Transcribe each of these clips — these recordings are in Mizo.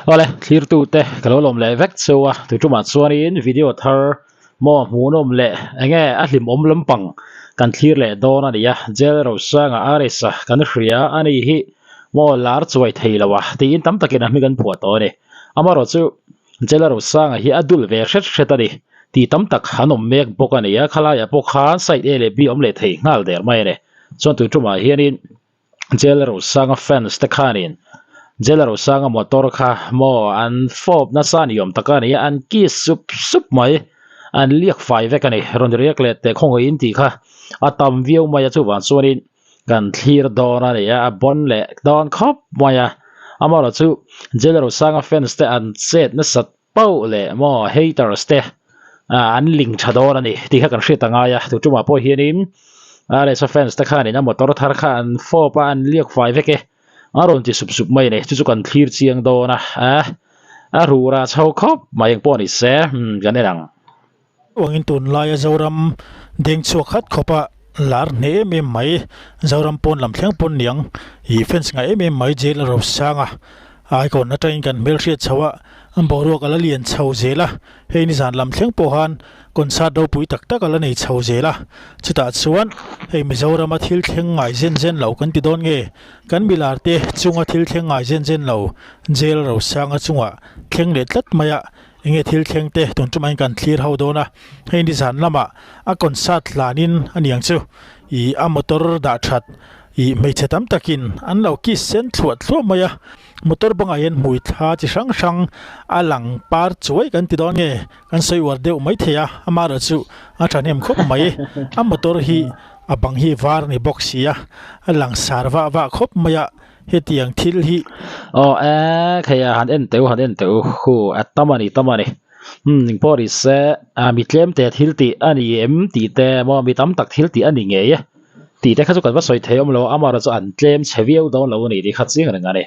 Awle thlirtute ka lo lawm leh vek cheu a tu tumah chuanin video thar maw hmuhnawm leh enge a hlimawm lampang kan thlir leh dawn a ni a Jail Rosanga Aresa kan hria a ni hi maw lar chuai thei lo a tiin tam takin a hming an phuah tawh a ni amaherawh chu Jail Rosanga hi a dul ve hret hret a ni tih tam tak an awm mek bawk a ni a khalaiah pawh khan side A leh B awm leh thei nghal der mai a ni chuan tu tumah hianin. Jail Rosanga fans te khanin Jail Rosanga motor kha maw an fawp nasa ni awm tak a ni a, an kiss sup sup mai, an liak fai vek a ni, rawn riak leh teh khawngaihin tih kha a tam viau mai a, chuvang chuanin kan thlir dawn a ni a, a bawn leh dawn khawp mai a, amaherawhchu Jail Rosanga fans te an chet nasat pauh leh maw haters te an ling tha dawn a ni tih kha kan hriat a ngai a tu tumah pawh hianin RSA fans te khanin a motor thar kha an fawp a an liak fai vek e a rawn ti sup sup mai a ni chu chu kan thlir chiang dawn a a rura chho khawp mai eng pawh ni se kan en ang. Uangin tunlaia Zoram deng chhuak khat khawpa lar hneh em em mai, Zoram pawn lam thleng pawn niang ih fans ngai em em mai jail a ro sang a, icon atangin kan hmelhriat chho a, boruak a la lian chho zel a, hei nizan lam thleng pawh khan concert ropui tak tak a la nei chho zel a, chutah chuan hei Mizorama thil thleng ngai zen zen lo kan ti dawn nge, kan milar te chunga thil thleng ngai zen zen lo jail ro sanga chungah thleng leh tlat mai a. Enge thil thleng te tun tumah in kan thlir ho dawn a, hei nizan lamah a concert hlanin a niang chu ih a motor dah that ih hmeichhe tam takin an lo kiss sen thluah thluah mai a, motor bangah hian hmui thla chi hrang hrang a lang par chuai kan ti dawn nge kan sawi uar deuh mai thei a, amaherawh chu a thahnem khawp mai, a motor hi a bang hi var a ni bawk si a, a lang sar vah vah khawp mai a. Hetiang thil hi. Aw e, khei a han en teuh han en teuh hu a tam a ni tam a ni. Umm ning pawh ni se a mi tlem te thil tih a ni em tih te maw mi tam tak thil tih a ni ngei e tih te kha chu kan va sawi thei awm lo a, amaherawhchu an tlem chhe viau dawn lo a ni tih kha chiang reng a ni.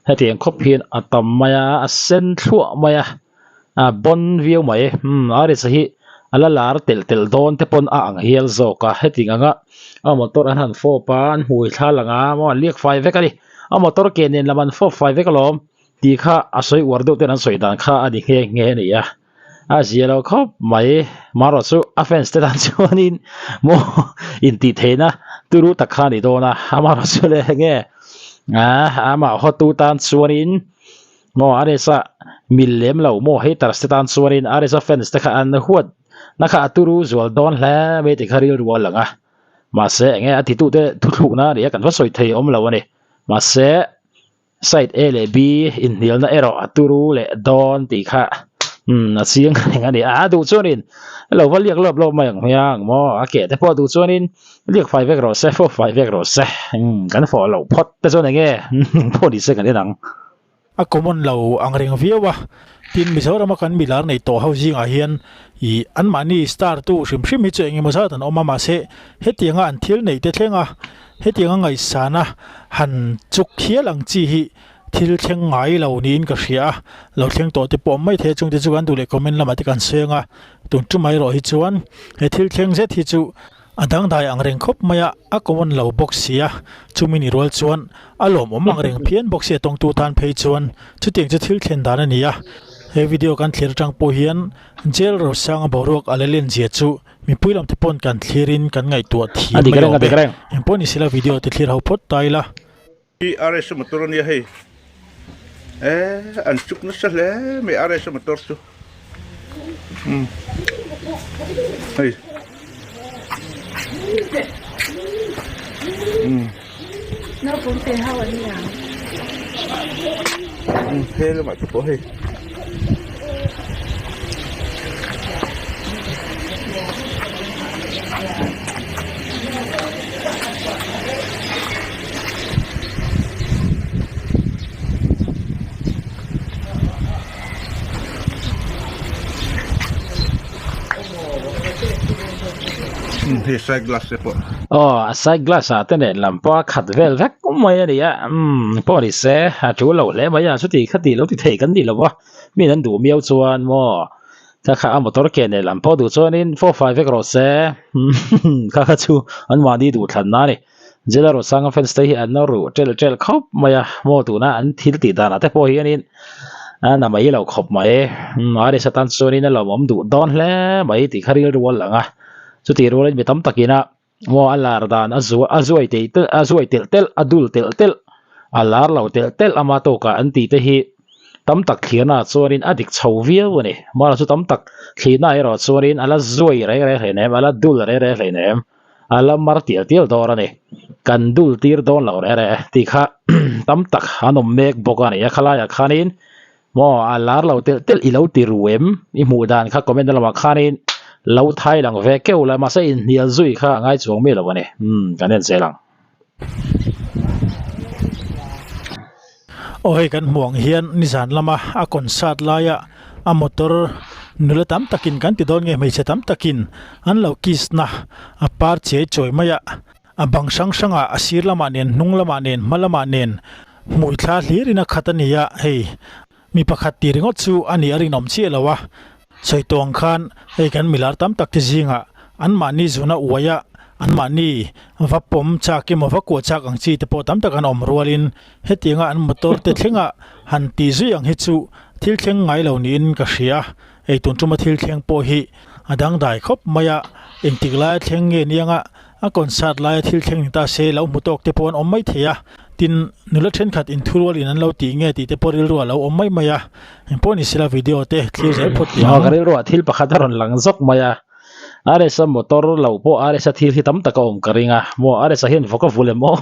Hetiang khawp hian a tam mai a, a sen thluah mai a. a bawn viau mai umm a risa hi a la lar telh telh dawn te pawn a ang hial zawk a heti ang a a motor an han fawp a an hmui thla lang a maw an liak fai vek a ni a motor ke nen lam an fawp fai vek alawm tih kha a sawi uar deuh ten an sawi dan kha a ni nghe nghe a ni a a zia lo khawp mai marawh chu a fans te tan chuanin maw intih theihna turu tak kha a ni dawn a amaherawh chu le enge amah hawtu tan chuanin. Maw RSa mil lem lo maw haters te tan chuanin RSa fans te kha an huat na kha a turu zual dawn hle mai tih kha rilru a lang a mahse enge a titu te thuthlukna a ni a kan va sawi thei awm lo a ni mahse side A leh B inhnialna erawh a turu leh dawn tih kha umm a chiang reng a ni a duh chuanin lo va liak lawp lawp mai ang hmiang maw a keh te pawh duh chuanin liak fai vek rawh se fawp fai vek rawh se umm kan fawh loh phawt te chuan enge pawh ni se kan en ang. A common lo ang reng viau a, tin Mizorama kan milar nei tawh ho zingah hian ih anmahni star tu hrim hrim hi chu eng emaw zat an awm a, mahse hetianga an thil neih te thleng a, hetianga ngaihsana han chuk hial ang chi hi thil thleng ngai lo niin ka hria a, lo thleng tawh te pawh awm mai thei a, chungte chu kan duh leh comment lamah te kan sawi ang a, tun tumah erawh hi chuan he thil thleng zet hi chu A dangdai ang reng khawp mai a, a common lo bawk si a, chumi ni rual chuan a lawmawm ang reng phian bawk si a tawngtu tan phei chuan chutiang chu thil thlen dan a ni a. He video kan thlir atang pawh hian Jail Rosanga boruak a la len zia chu mipui lam te pawn kan thlirin kan ngaihtuah thiam mai awm e. Engpawh ni sela video ti thlir ho phawt ta ila. Hi RS motor ania hei eh an chuk nasa hle mai RS motor chu um hei um um he lamah te pawh hei. Hei side glass te pawh. Aw a side glass ah te nen lam pawh a khat vel vek mai a ni a umm pawh ni se a tul lo hle mai a chuti khati lo ti thei kan ni lo va mi an duh miau chuan maw Kha kha a motor ke nen lam pawh duh chuanin four five vek rawh se kha kha chu an mahni duh thlanna a ni. Jela Rosanga fans te hi an ruh ṭelh ṭelh khawp mai a, maw tuna an thil tih danah te pawh hianin A na mai lo khawp mai. RS atan chuanin a lawmawm duh dawn hle mai tih kha rilru a lang a. Chutih rualin mi tam takin a maw a lar dan a zuai a zuai telh telh a zuai telh telh a dul telh telh a lar lo telh telh ama tawkah an tih te hi tam tak thlirnaah chuanin a dik chho viau a ni. Mahla chu tam tak thlirnaah erawh chuanin a la zuai reng reng hleinem a la dul reng reng hleinem. A la mar tial tial dawr a ni. Kan dul tir dawn lo reh reh tih kha tam tak an awm mek bawk a ni. A khalaiah khanin maw a lar lo telh telh i lo ti ru em? I hmuh dan kha comment lamah khanin lo thai lang ve keuh la mahse inhnial zui kha a ngai chuang miah lo a ni. Umm kan en zel ang. Aw hei kan hmuh ang hian nizan lama a concert laia a motor nula tam takin kan ti dawn nge hmeichhe tam takin an lo kiss na a par chiai chawi mai a a bang hrang hrangah a sir lamah nen hnung lamah nen hma lamah nen hmui thla hlirin a khat a ni a hei Mi pakhat tih ringawt chu a nih a rinawm chiah lo a, sawi tawh ang khan hei kan milar tam tak te zingah anmahni zuna uai a, anmahni va pawm chak emaw va kuah chak ang chi te pawh tam tak an awm rualin hetianga an motor te thlenga han tih zui ang hi chu thil thleng ngai lo niin ka hria. Hei tun tuma thil thleng pawh hi a dangdai khawp mai a, engtik laia thleng nge nianga A concert laia thil thleng ni ta se lo hmu tawk te pawh an awm mai thei a, tin nula thenkhat inthurual in an lo tih nge tih te pawh rilru a lo awm mai mai a, engpawh ni sela video te thlir zel phawt teh ang. Ka rilruah thil pakhat a rawn lang zawk mai a, RS-a motor lo pawh RS-a thil hi tam tak a awm ka ring a, maw RS-a hian vawk a vul em aw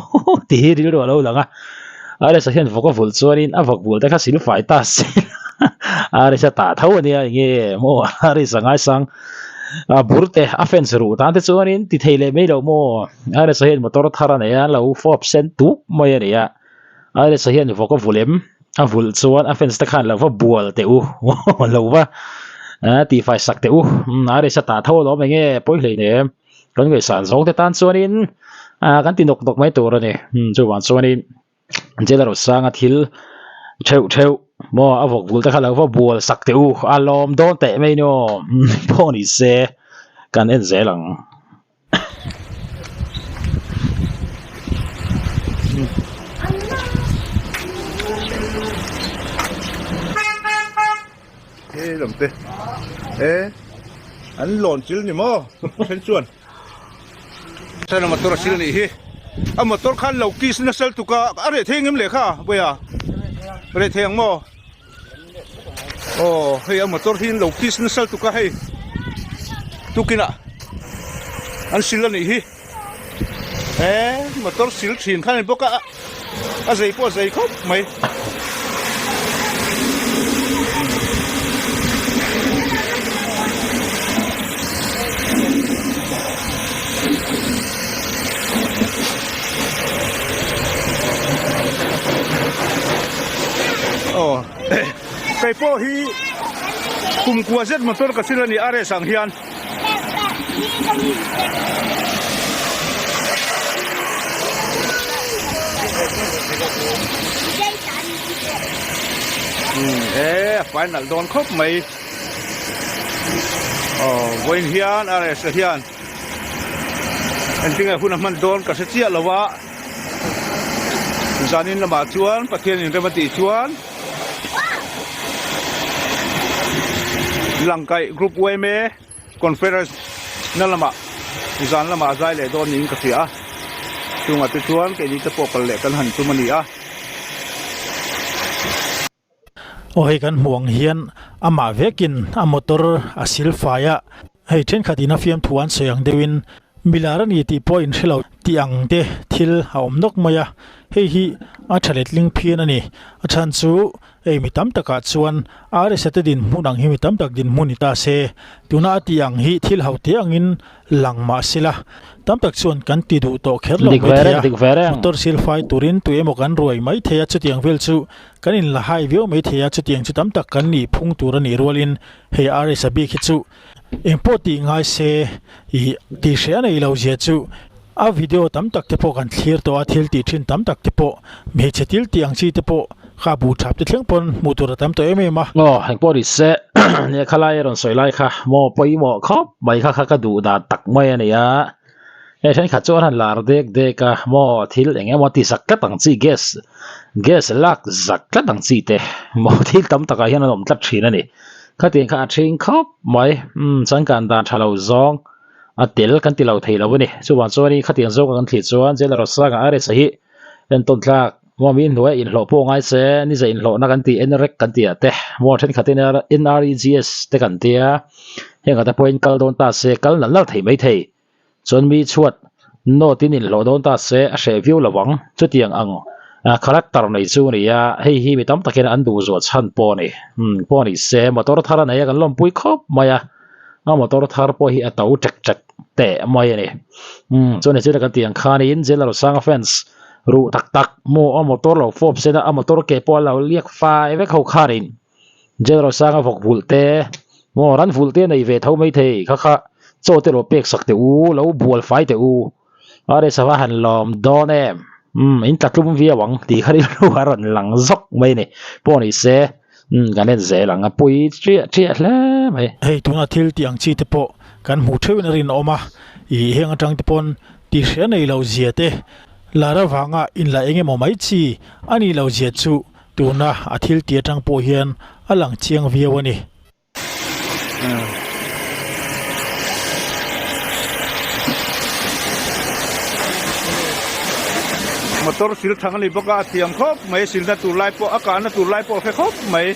tih hi rilru a lo lang a, RS-a hian vawk a vul chuanin a vawk vul te kha silfai ta se RS-a tah tho a nia enge maw RS-a ngaisang. A bur te a fence ruh tan te chuanin ti thei leh mai lo maw RS-a hian motor thar a nei a lo fawp sen tuk mai a ni a RS-a hian vawk a vulh em a vulh chuan a fence te khan lo va bual teh u lo va ah tihfai sak teh u RS-a tah tho alawm eng nge pawi hlei nem kan ngaihsan zawng te tan chuanin ah kan ti nawk nawk mai tur a ni chuvang chuanin. Jail Rosanga thil theuh theuh maw a vawk vul te kha lo va bual sak teh u a lawm dawn teh mai ni aw pawh ni se kan en zel ang. He lam te e an lawn chil ni maw then chuan. Chuan a motor a sil anih hi a motor khan lo kiss nasa lutuk a a reh thei engem leh kha vawiah reh thei ang maw aw hei a motor hi an lo kiss nasa lutuk a hei tukinah an sil anih hi he motor sil thin kha a ni bawk a a zei pawh a zei khawp mai. Aw kei pawh hi kum kua zet motor ka sil a ni RS ang hian. E a final dawn khawp mai aw vawiin hian RS a hian engtinge hun a hman dawn ka hre chiah lo a zanin lamah chuan Pathian inrem a tih chuan Langkaih group yma Conference na lamah zan lamah a zai leh dawn niin ka hria a, chungah te chuan keini te pawh kal leh kan han tum a ni a. Aw hei kan hmuh ang hian amah vekin a motor a sil fai a, hei thenkhat in a fiamthu an sawi ang deuhin milar a ni tih pawh a inhre lo tih ang te thil a awm nawk mai a, hei hi a tha letling phian a ni, a chhan chu Hei mi tam takah chuan RS-a te dinhmun ang hi mi tam tak dinhmun ni ta se, tuna a tih ang hi thil ho te angin lang mah sela, tam tak chuan kan ti duh tawh kher lo Dik mai ve thei reng, a, dik ve reng. motor sil fai turin tu emaw kan ruai mai thei a, chutiang vel chu kan inla hai viau mai thei a, chutiang chu tam tak kan nih phung tur a nih rualin hei RS-a bik hi chu engpawh tih ngai se ih tih hreh a nei lo zia chu A video tam tak te pawh kan thlir tawh a, thil tih thin tam tak te pawh, hmeichhe thil tih ang chi te pawh kha bu thap te thleng pawn hmuh tur a tam tawh em em a. Aw, eng pawh ni se, nia khalai a rawn sawi lai kha maw pawimawh khawp mai kha kha ka duh dan tak mai a ni a. Hei thenkhat chu an han lar dek dek a maw thil eng emaw ti zak tlat ang chi gas gas lak zak tlat ang chi te maw thil tam takah hian an awm tlat thin a ni. Khatiang kha a thing khawp mai umm changkan dan tha lo zawng a tel kan ti lo thei lo a ni. Chuvang chuanin khatiang zawng kan thlir chuan Jailer Rosanga Aresa hi entawn tlak maw mi hnuaia inhlawh pawh ngai se ni zah inhlawhna kan tih NREG kan tih ah te maw thenkhatin NREGS te kan tia heng ah te pawhin kal dawn ta se kal nalh nalh thei maithei. Chuan mi chhuat note in inhlawh dawn ta se a hreh viau lo ang. Chutiang ang character nei chu a ni a, hei hi mi tam takin an duh zuah chhan pawh a ni. Umm pawh a ni se motor thar a nei a kan lawmpui khawp mai a, a motor thar pawh hi a to ṭek ṭek teh mai a ni. Umm chuan hechina kan tih ang khanin General Sanga fans ruh tak tak maw a motor lo fawp sen a, a motor ke pawh a lo liak fai vek ho khanin General Sanga vawk vulh te maw ran vulh te nei ve tho mai thei kha kha chaw te lo pek sak teh u lo bual fai teh u a rei sava han lawm dawn em umm in tla tlum viau ang tih kha rilru a rawn lang zawk mai a ni pawh ni se umm kan en zel ang a pui chiah chiah hle mai. Hei tuna thil tih ang chi te pawh kan hmuh theuhin a rinawm a, ih heng atang te pawn tih hria nei lo zia te lar avanga inla eng emaw mai chi a nih lo zia chu Tuna a thil tih atang pawh hian a lang chiang viau a ni. Motor sil thang a ni bawk a, a thiam khawp mai, silna tur lai pawh a kahna tur lai pawh a hre khawp mai.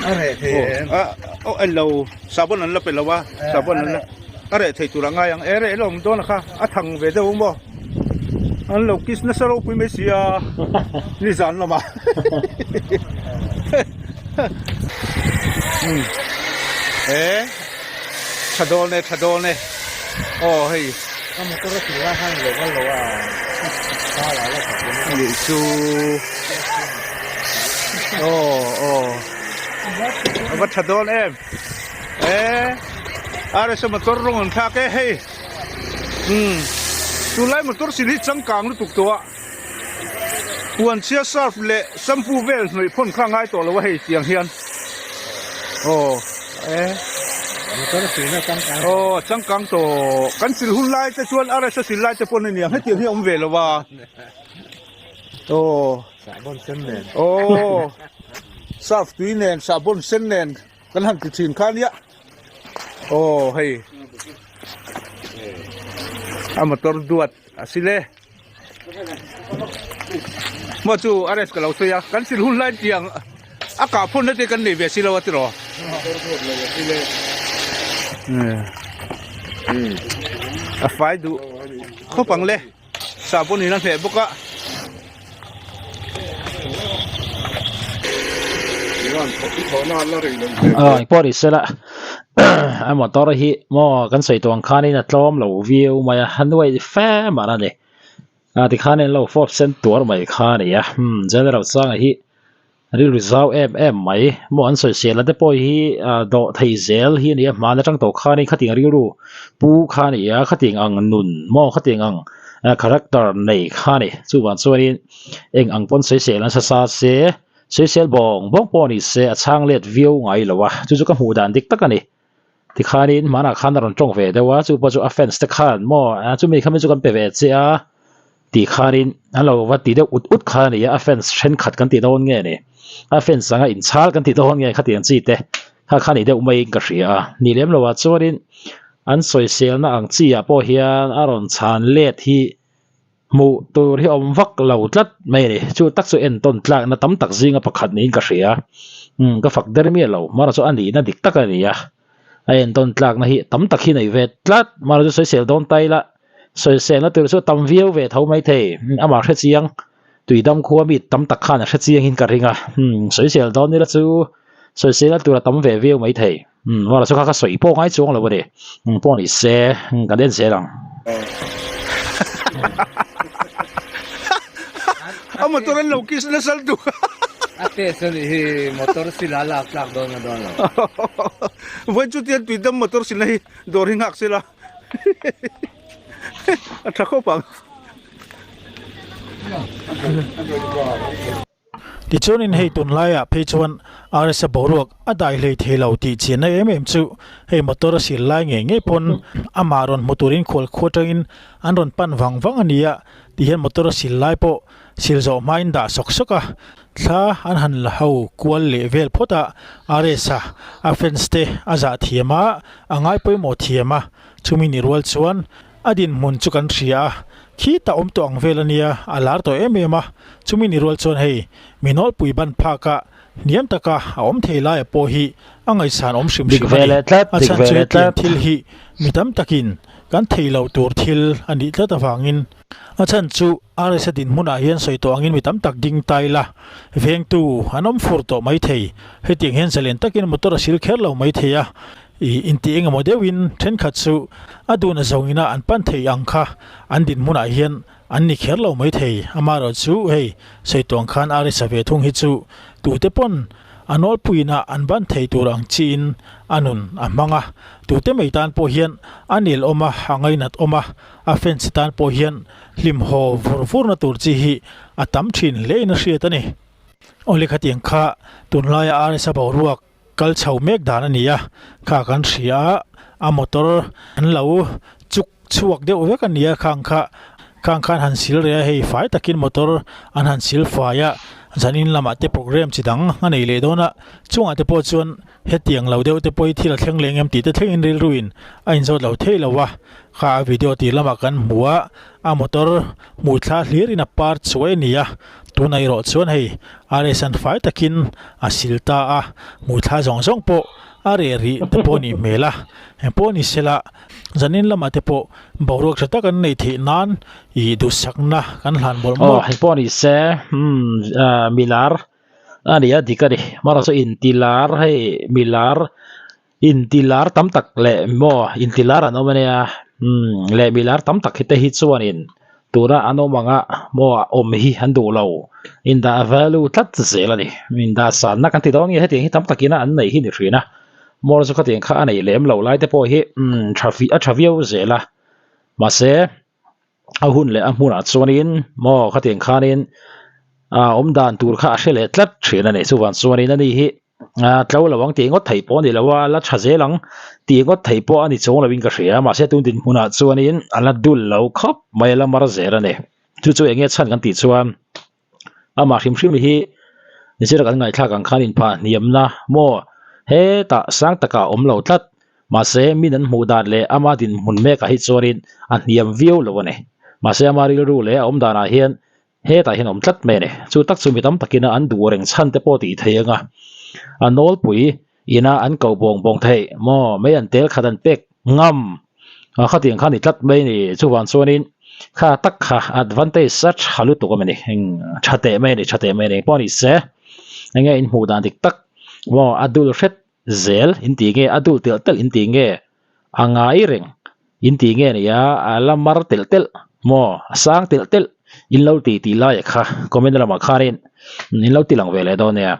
A reh thei em? Aw en lo sahbawn an la pe lo a sahbawn an la a reh thei tur a ngai ang e reh lo ang dawn a kha a thang ve deuh ang maw an lo kiss nasa ropui mai sia nizan lamah e tha dawn e tha dawn e aw hei a motor a sil lai khan lo kal lo a nih chu aw aw a va tha dawn em e RSA motor rawng an thlak e hei umm tunlai motor sil hi changkang lutuk tawh a puan chhia surf leh shampoo vel hnawih phawn kha a ngai tawh lo a hei tiang hian aw e motor silna changkang aw changkang tawh kan sil hun lai te chuan RSA sil lai te pawn a niang hetiang hi a awm ve lo a aw sahbawn sen nen aw surf tui nen sahbawn sen nen kan han ti thin kha ania aw hei a motor duat a sil e maw chu RS ka lo sawi a kan sil hun lai tiang a kah phun na te kan nei ve si lo a tiraw a fai duh khawp ang le. Sahbawn in a hneh bawk a. Aw pawh ni sela a motor hi maw kan sawi tawh ang khanin a tlawm lo viau mai a a nuai fe mar a ni a tikhan in lo fawp sen tuar mai kha a ni a umm General Sanga hi Rilru zau em em mai. Maw an sawisel a te pawh hi dawh thei zel hi a ni a, hmaan atang tawh khanin khatiang rilru pu kha a ni a, khatiang ang nun maw khatiang ang character nei kha a ni. Chuvang chuanin eng ang pawn sawisel nasa sa se, sawisel bawng bawng pawh ni se a chhang let viau ngai lo a, chu chu ka hmuh dan dik tak a ni. Tikhanin hmanah khan a rawn tawng ve deuh a, chu pawh chu a fans te khan maw chumi kha mi chu kan pe ve che a. Tih khanin an lo va ti deuh ut ut kha a ni a, a fans thenkhat kan tih dawn nge ni, a fans anga inchhal kan tih dawn nge khatiang chi te kha kha ni deuh maiin ka hria a, ni lem lo ah chuanin an sawiselna ang chi ah pawh hian a rawn chhan let hi hmuh tur hi awm vak lo tlat mai a ni, chu tak chu entawn tlakna tam tak zinga pakhat niin ka hria, umm ka fak der miah lo, mahra chu a nihna dik tak a ni a, a entawn tlakna hi tam tak hi nei ve tlat, mahra chu sawisel dawn ta ila. Sawiselna tur chu tam viau ve tho mai thei, amah hre chiang tuidam khua mi tam tak khan a hre chiangin ka ring a, sawisel dawn ila chu sawiselna tur a tam ve viau mai thei, vawra chu kha ka sawi pawh ngai chuang lo a ni, pawh ni se kan en zel ang. A motor an lo kiss nasa lutuk. A test a nih hi motor sila lak tlak dawn a dawn lo. Vawiin chu tian tuidam motor silna hi dawr hi nghak sela. A tha khawp ang. Tichuanin hei tunlaiah phei chuan RS-a boruak a dai hlei thei lo tih chianna em em chu hei motor a sil lai ngei ngei pawn amah rawn hmu turin khual khua atangin an rawn pan vang vang a ni a, tihian motor a sil lai pawh sil zawh hmain dah sawk sawk a, thla an han la ho kual leh vel phawt a, RS-a a fans te a zah thiam a, a ngai pawimawh thiam a, chumi ni rual chuan a dinhmun chu kan hria a, khitah awm tawh ang vel a nia, a lar tawh em em a, chumi ni rual chuan hei mi nawlpui ban phak a, hniam taka a awm thei laia pawh hi a ngaihsan awm hrim Dik hrim a ve ni. leh tlat, A dik chhan ve chu leh hetiang tlat. thil hi mi tam takin kan thei loh tur thil a nih tlat avangin a chhan chu RS-a dinhmunah hian sawi tawh angin mi tam tak ding ta ila vengtu an awm fur tawh mai thei. Hetiang hian zalen takin motor a sil kher lo mai thei a, ih intih engemaw deuhin thenkhat chu a duhna zawngina an pan thei ang kha an dinhmunah hian An ni kher lo mai thei, amaherawh chu hei sawi tuang khan a risa ve thung hi chu tute pawn a nawlpuiin a an ban thei tur ang chiin a nun a hmang a, tute mai tan pawh hian a nel awm a, a ngainat awm a, a fans tan pawh hian hlim haw vur vurna tur chi hi a tam thin hle in a hriat a ni. Awle khatiang kha tunlaia RS-a boruak Kal chho mek dan a ni a, kha kan hria a, a motor an lo chuk chhuak deuh vek a ni a, khang kha khang khan han sil reh a, hei fai takin motor an han sil fai a, zanin lamah te program chi dang a nei leh dawn a, chungah te pawh chuan hetiang lo deuh te pawh hi thil a thleng leh engem tih te thlengin rilruin a inzawt lo thei lo a, kha a video tir lamah kan hmu a, a motor hmuh thla hlirin a par chuai a ni a. Tunah erawh chuan hei RS an fai takin a sil ta a, hmuithla zawng zawng pawh a reh rih te pawh a nih hmel a, eng pawh ni sela zanin lamah te pawh boruak tha tak an neih theih nan ih duhsakna kan hlan mawlh Aw mawlh. hei pawh ni se umm ah milar a ni a dik a ni, amaherawhchu chu intilar hei milar Intilar tam tak leh maw intilar an awm a nia umm leh milar tam tak hi te hi chuanin tuna an awm anga maw a awm hi an duh lo indah value tlat zel a ni indah sanna kan ti dawn nge hetiang hi tam takin a an neih hi ni thin a maw chu khatiang kha a neih lem loh lai te pawh hi umm tha a tha viau zel a mahse. a hun leh a hmunah chuanin maw khatiang khanin ah awm dan tur kha a hre leh tlat thin a ni chuvang chuanin ani hi ah tlo lo ang tih ngawt theih pawh a ni lo a la tha zel ang tih ngawt theih pawh a ni chuang lovin ka hria mahse tun dinhmunah chuanin a la dul lo khawp mai a la mar zel a ni chu chu eng nge chhan kan tih chuan amah hrim hrim hi zir kan ngaihthlak ang khan inphah hniamna maw hetah sang takah a awm lo tlat mahse min an hmuh dan leh ama dinhmun mekah hi chuanin a hniam viau lo a ni mahse ama rilru leh a awm danah hian hetah hian a awm tlat mai a ni chu tak chu mi tam takin an duh reng chhan te pawh tih thei anga a nawlpui ina an ko bawng bawng theih maw mai an tel khat an pek ngam a khatiang kha a ni tlat mai a ni chuvang chuanin kha tak kha advantage a tha lutuk a ni eng tha teh mai a ni tha teh mai a ni engpawh a ni se enge in hmuh dan dik tak maw a dul hret zel in tih nge a dul telh telh in tih nge a ngai reng in tih nge nia a la mar telh telh maw a sang telh telh in lo tih tih lai kha comment lamah khanin in lo ti lang ve leh dawn nia.